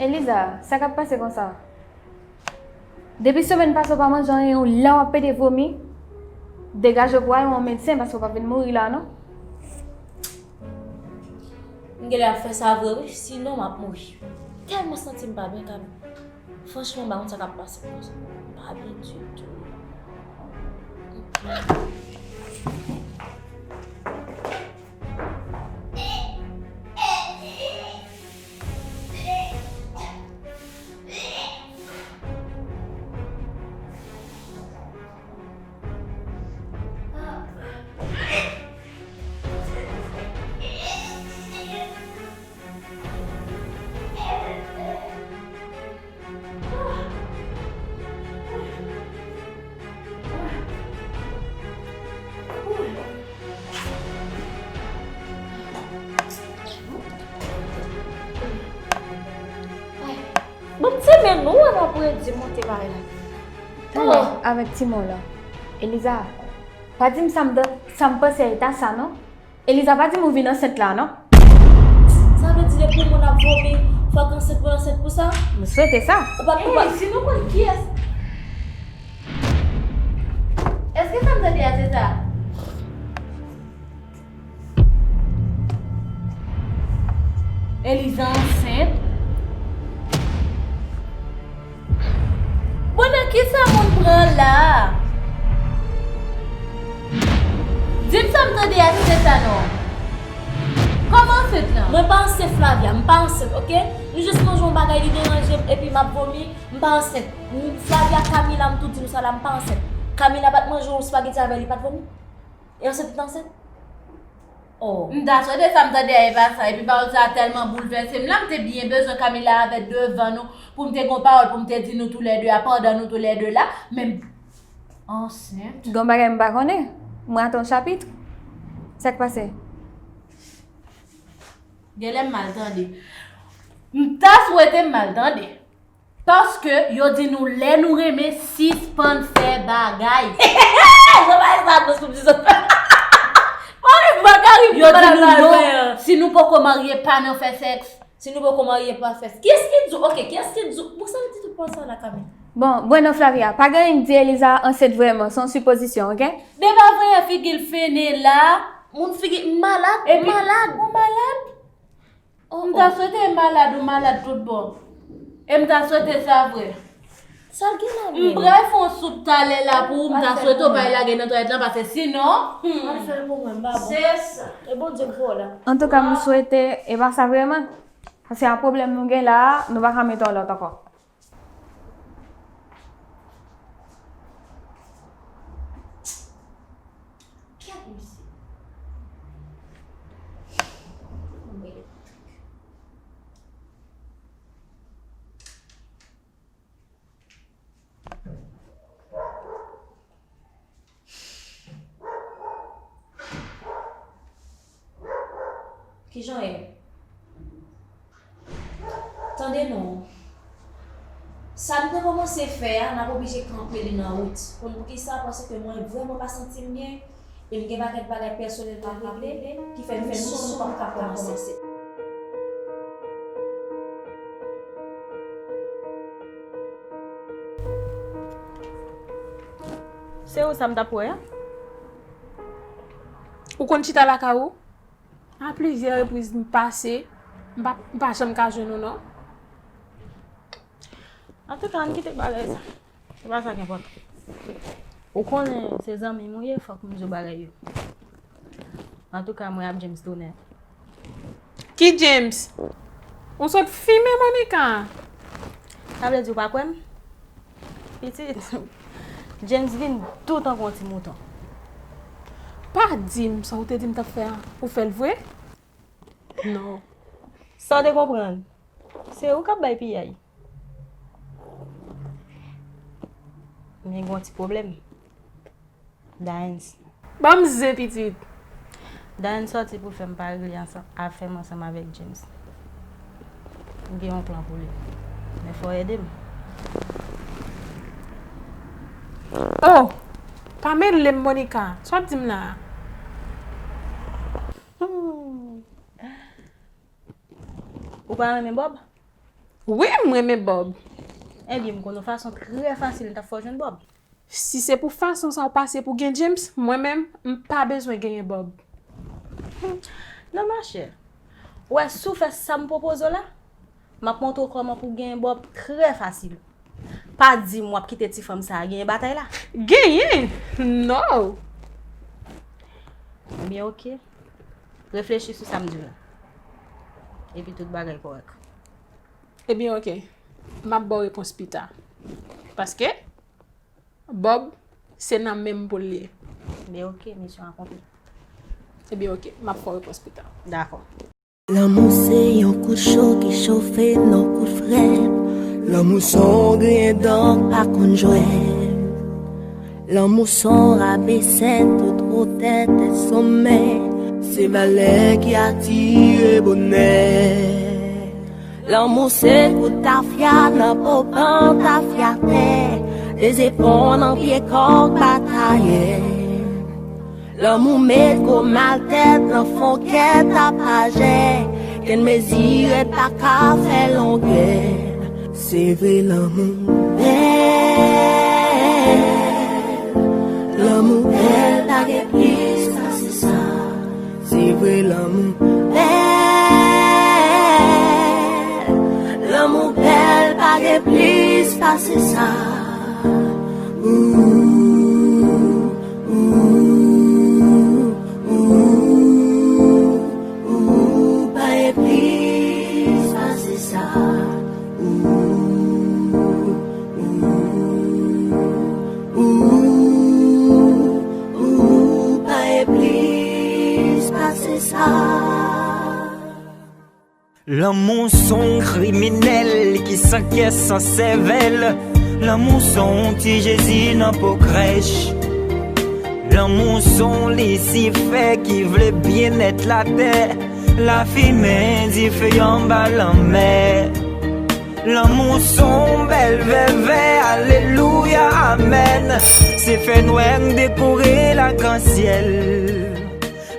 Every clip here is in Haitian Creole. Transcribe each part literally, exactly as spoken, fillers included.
Eliza, sa k ap pase konsa? Depi semèn pase w pa manje anyen, w la w ap pete vomi. Degaje w pou w al wè yon medsen paske w p ap vin mouri la non. M genlè ap fè sa vre wi, sinon m ap mouri. Tèlman santi m pa byen kanmenm. Franchman, m pa konn sa k ap pase m konsa. M pa byen ditou. Bon, m ti men nou an apre di monte bagay la. Talè avèk ti mo lan. Eliza, pa di m sa m panse a eta sa non. Eliza, pa di m ou vin ansent la non. Sa vle di depi yon moun ap vomi, fòk ansent pou l ansent pou sa? M swete sa. Ou pa, ou pa. Ey, si nou konn kiyès. Èske sa m tande a se sa? Eliza ansent? Bon, nan kisa moun pran la? Di m sa m tande a se sa non. Kòman ansent lan? Mwen pa ansent Flavia, m pa ansent, oke? M jis manje yon bagay li deranje m epi m ap vomi, m pa ansent. Flavia, Camila, m tou di nou sa la, m pa ansent. Camila pa t manje yon spageti avè li, pa t vomi? E ansent li t ansent? Oh. M ta swete sa m tande a e pa sa. Epi pawòl sa a tèlman boulvèse m la, m te byen bezwen Camila avè devan nou pou m te gon pawòl pou m te di nou toulède a pandan nou toulède la, men m ansent. Gon bagay m pa konnen. M rate yon chapit. Sa k pase? Genlè m mal tande. M ta swete m mal tande. Paske yo di nou lè nou renmen sispann fè bagay. Jan bagay sa dous pou m di zòt. Mwen menm m pa ka ri pou bagay sa. Yo di nou non, si nou poko marye pa nan fè sèks. Si nou poko marye pa fè sèks. Kiyès ki di w? Oke, kiyès ki di w? Bon, sa vle di tout pawòl sa la kanmenm. Bon, Bueno Flavia, pa gen anyen k di Eliza ansent vrèman, se yon sipozisyon, oke? Depa voye figi l fennen la, moun figi m malad, m malad. Ou malad? M ta swete e malad ou malad tout bon. E m ta swete sa vre. Sa l gen la menm? M pral fè yon soup talè la pou ou, m ta swete ou pa al lage nan twalèt lan paske sinon. Al fè l pou mwen, m pa bon. Se sa. E Bondye k voye w la. Antouka, m swete e pa sa vrèman. Paske a pwoblèm nou gen la a, nou pa ka mete yon lòt ankò. Gad misye. Kijan w ye? Tande non. Sa m te kòmanse fè a, n ap oblije kanpe li nan wout. Konn poukisa? Paske mwen vrèman pa santi m byen. E m gen pakèt bagay pèsonèl pou m regle, ki fè misyon nou p ap ka kòmanse. Se ou sa m t ap wè a? Ou konn chita lakay ou? A plizyè repriz m pase, m pa, m pa janm ka jwenn ou non. Antouka, ann kite bagay sa. Se pa sa k enpòtan. Ou konnen se zanmi m ou ye, fòk m di w bagay yo. Antouka, mwen ap James tounen. Ki James? Ou sot fimen Monica? Sa vle di ou pa kwè m? Pitit, James vin tou tankou yon ti mouton. Pa di m sa ou te di m t ap fè a, ou fè l vre? Non. Sa w te konprann? Se ou k ap bay piyay. Men gen yon ti pwoblèm. Dayens. Ban m zen pitit. Dayens sòti pou l fè m pa regle ansanm, afè m ansanm avèk James. M gen yon plan pou li. Men fò w ede m. Oh! Pa mele m, Monica. Sa w ap di m la a? Hmm. Ou pa renmen Bob? Wi, m renmen Bob. Ebyen, m konn yon fason trè fasil m t ap fè w jwenn Bob. Si se pou fason sa w pase pou gen James, mwen menm, m pa bezwen genyen Bob. Non, machè. Ou wè, si w fè sa m pwopoze w la, m ap montre w kòman pou w genyen Bob trè fasil. Pa di m w ap kite ti fanm sa a genyen batay la. Genyen? No! Ebyen, oke. Reflechi sou sa m di w la. Epi tout bagay kòrèk. Ebyen, oke. M ap ba w repons pita. Paske, Bob, se nan men m pou l ye. Ebyen, oke, misyon akonpli. Ebyen, oke, m ap fè w repons pita. Dakò. Lanmou se yon kout cho ki chofe nan kout frèt. Lanmou se yon griyen dan k pa konn jwèt. Lanmou se yon rabesèt tout wotè tèt somè. Se malè ki atire bonè. Lanmou se kout tafya nan po pant tafyatè. Dezepon nan pye kòk batayè. Lanmou met gwo maltèt nan fon kè tapajè, kenn mezi rèd pa ka fè longè. Se vre lanmou bèl, lanmou bèl pa gen plis pase sa. Se vre lanmou bèl, lanmou bèl pa gen plis pase sa. Ooh, ooh, ooh, ooh, pa gen plis pase sa. Ooh, ooh, ooh, ooh, pa gen plis pase sa. Lanmou se yon kriminèl ki san kè, san sèvèl. Lanmou se yon ti Jezi nan po krèch. Lanmou se yon Lisifè ki vle byennèt latè. Lafimen dife anba lanmè. Lanmou se yon bèl vèvè, alelouya, amèn. Se fènwè k dekore lakansyèl.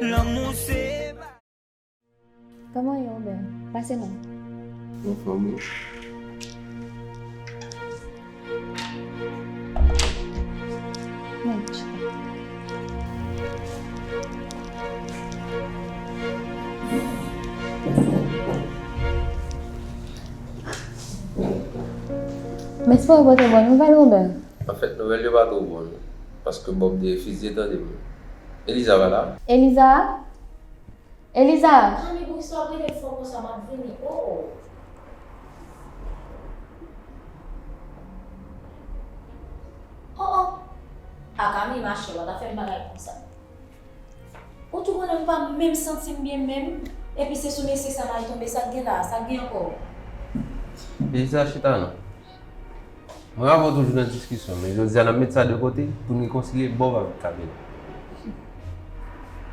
Lanmou se Kòman w ye, Obè? Pase non. Anfòm wi. Men chita. M espere w pote bòn nouvèl, Obè. Anfèt, nouvèl yo pa twò bon, non. Paske Bob te refize tande m. Eliza pa la? Eliza? Eliza! Kami, poukisa w ap rele m fò konsa? M ap vini. O, o. O, o. A, Kami, machè, w pa ta fè m bagay konsa. Ou tou konnen m pa menm santi m byen menm. Epi se sou mesye sa m al tonbe. Sa k gen la a? Sa k gen ankò? Eliza, chita non. Mwen avè w toujou nan diskisyon, men jodi a n ap met sa de kote pou n rekonsilye Bob avèk Camila.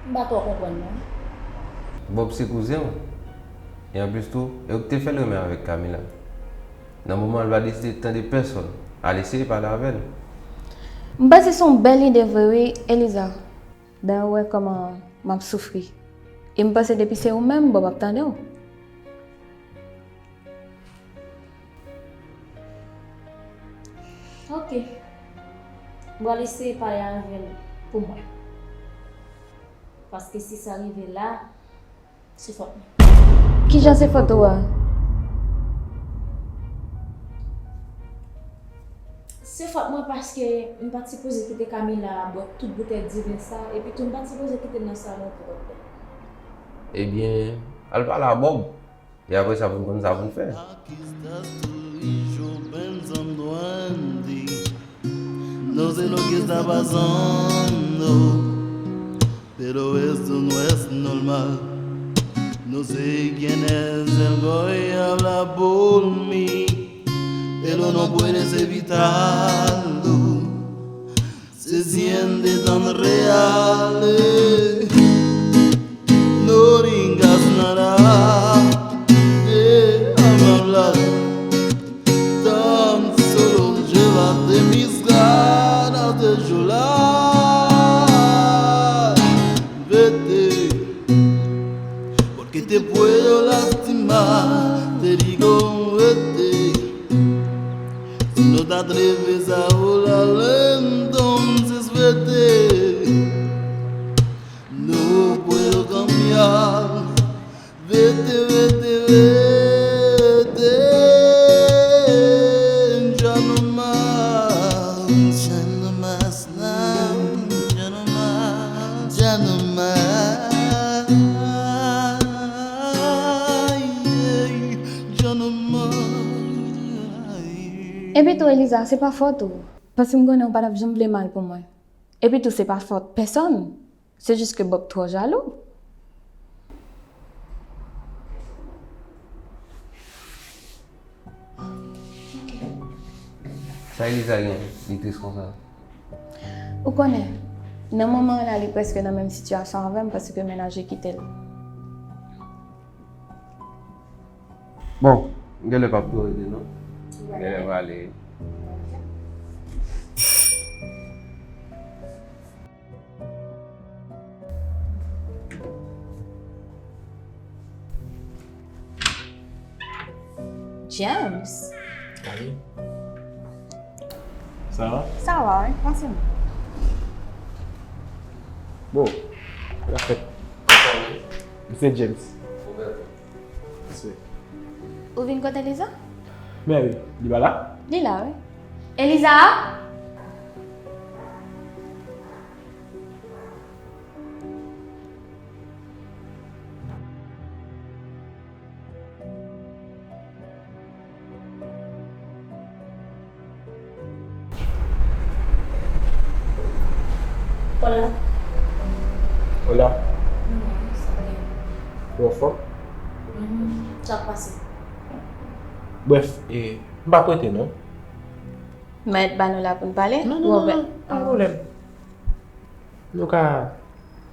M pa twò konprann non. Bob se kouzen w. E anplis tou, e ou ki te fè l renmen avèk Camila. Nan moman an, l pa deside tande pèsonn. Al eseye pale avè l. M panse se yon bèl ide vre wi, Eliza. Dayè ou wè kòman m ap soufri. E m panse depi se ou menm, Bob ap tande w. Ok. M pral eseye pale avè l pou mwen. Paske si sa rive la, se fòt mwen. Kijan se fòt ou a? Se fòt mwen paske m pa t sipoze kite Camila bwè tout boutèy diven sa, epi tou m pa t sipoze kite l nan salon tou kòmsi. Ebyen, al pale a Bob. E apre sa, pou n konn sa pou n fè. Aquí estás tú y yo pensando en ti. No sé lo que está pasando, pero esto no es normal. No sé quién es el que habla por mí, pero no puedes evitarlo. Se siente tan real, eh. No digas nada, déjame hablar. Tan solo llévate mis ganas de llorar. Vete, porque te puedo lastimar. Te digo, vete. Hola lento, entonces vete. No puedo cambiar. Vete, vete, vete. Ya no más, ya no más, ya no más, ya no más. Epi tou, Eliza, se pa fòt ou. Paske m konnen ou pa t ap janm vle mal pou mwen. Epi tou, se pa fòt pèsonn. Se jis ke Bob twò jalou. Sa Eliza gen, li tris konsa? Ou konnen, nan moman an la, li prèske nan menm sitiyasyon avè m paske mennaj li kite l. Bon, m genlè p ap twò rete non. Genlè prale. James. Salut. Sa va? Sa va, wi. Pase m. Bon, sa fèt. Misye James. Respè. Ou vin kote Eliza? Men wi, li pa la? Li la, wi. Eliza! Hola. Hola. Ou anfòm? Mhm. Sa k pase? Brèf, e, m pa prete non. Mèt ba nou la pou n pale? Non, non, non, non, pa gen pwoblèm. Nou ka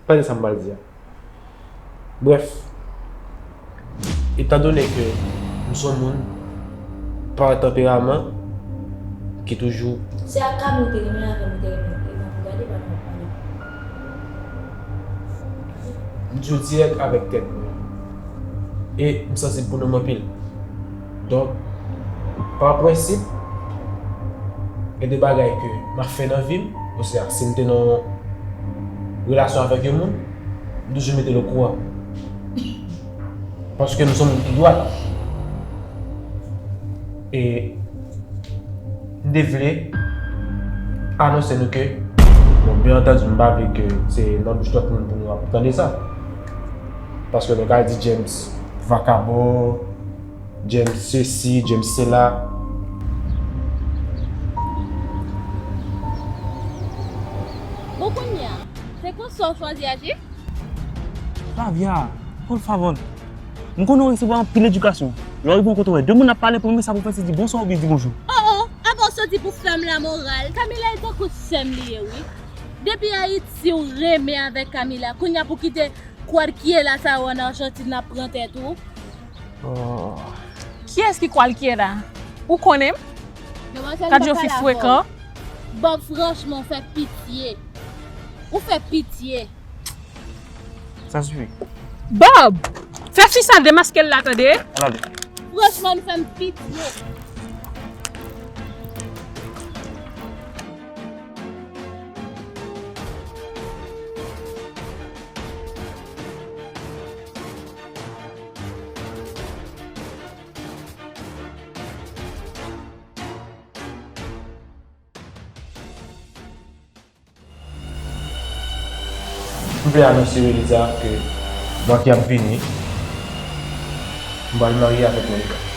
panse sa m pral di a. Brèf, etandone ke m se yon moun pa tanperaman ki toujou. Se ak Camille ou te renmen avè m, ou te renmen, renmen pou gade pa nan pale. M toujou dirèk avèk tèt mwen. E m sansib pou nonm anpil. Donk, pa prensip, gen de bagay ke m ap fè nan vi m, oswa si m te nan yon relasyon avèk yon moun, m toujou mete l okouran. Paske m se yon moun ki dwat. E m te vle anonse nou ke, bon, byen antandi, m pa vle ke se nan bouch lòt moun pou nou ap tande sa. Paske nou ka di James vakabon, James sesi, James sela. Bon, kounye a, se konsa w chwazi aji? Flavia, por favor. M konnen w resevwa anpil edikasyon. Lè w rive yon kote, w wè de moun ap pale, premye sa pou w fè, se di bonswa oubyen di bonjou. Oh, oh, apa w soti pou fè m lamoral? Camila e tankou sè m li ye, wi. Depi Ayiti, w renmen avèk Camila. Kounye a pou kite kwalkyela sa yo ann Ajantin ap pran tèt ou. Oh. Kiyès ki kwalkyela? Ou konnen m? Demwazèl, m pa pale avè w. Gad yon fi frekan. Bob, franchman, w fè pitye. Ou fè pitye. Sa sifi. Bob! Fè fi sa demaske l la, tande? Al ale. Franchman, nou fè m pitye. M vle anonse Eliza ke mwa ki ap vini, m pral marye avèk Monica.